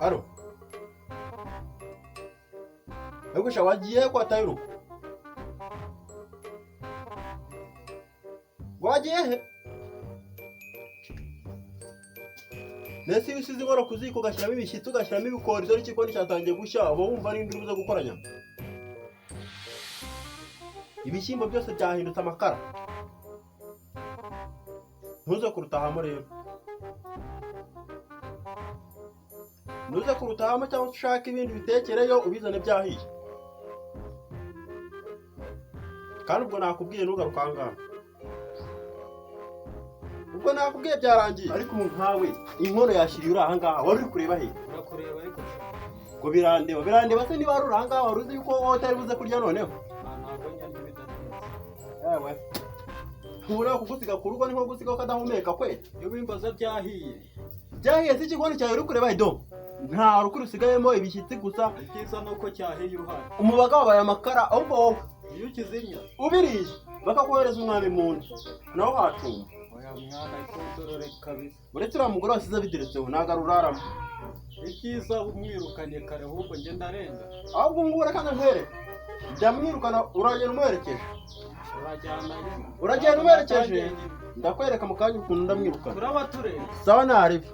Aro, ariko sha, wagiye he ko wataye urugo? Wagiye he? Mbese iyo usize inkono ku ziko, ugashyiramo ibishyitsi, ugashyiramo ibikorizo, n'igikoni cyatangiye gushya, uba wumva n'indi uri buze gukoranya? Ibishyimbo byose byahindutse amakara. Ntuze kurutahamo rero, ntuze kurutahamo, cyangwa se ushake ibindi bitekereyo ubizane byahiye. Kandi ubwo nakubwiye, ntugaruke aha ngaha. Ubwo nakubwiye, byarangiye. Ariko ubu nkawe inkono yashyiriye uri aha ngaha, wari uri kureba he? Urakureba ariko. Ngo birandeba, birandeba se? Niba wari uri aha ngaha, wari uzi yuko wowe utari buze kurya noneho? Ntabwo nyarya ibidatetse. Yewe, ntubura kugusiga ku rugo ni nko gusiga ukadahumeka kwe. Iyo bimbaza byahiye. Byahiye se? Igikoni cyawe uri kureba do, nta rukuri rusigayemo, ibishyitsi gusa. Ibyiza ni uko cyahiye uhari. Umubaga wabaye amakara. Ahubwo wowe Iyo ukizimya ubiriye bakakohereza umwami mu nzu, naho hacumba. Oya mwana, ikontorore kabisa. Uretse uriya mugore wasize abigeretseho, ntabwo aruraramo. Ibyiza umwirukanye kare, ahubwo njye ndarenga. Ahubwo ngubu reka nkwereke, ndamwirukana. Uragenda umuherekeje. Urajyana nyine. Uragenda umuherekeje, ndakwereka mu kanya ukuntu ndamwirukana. Turaba tureba. Sawa, ntaribi.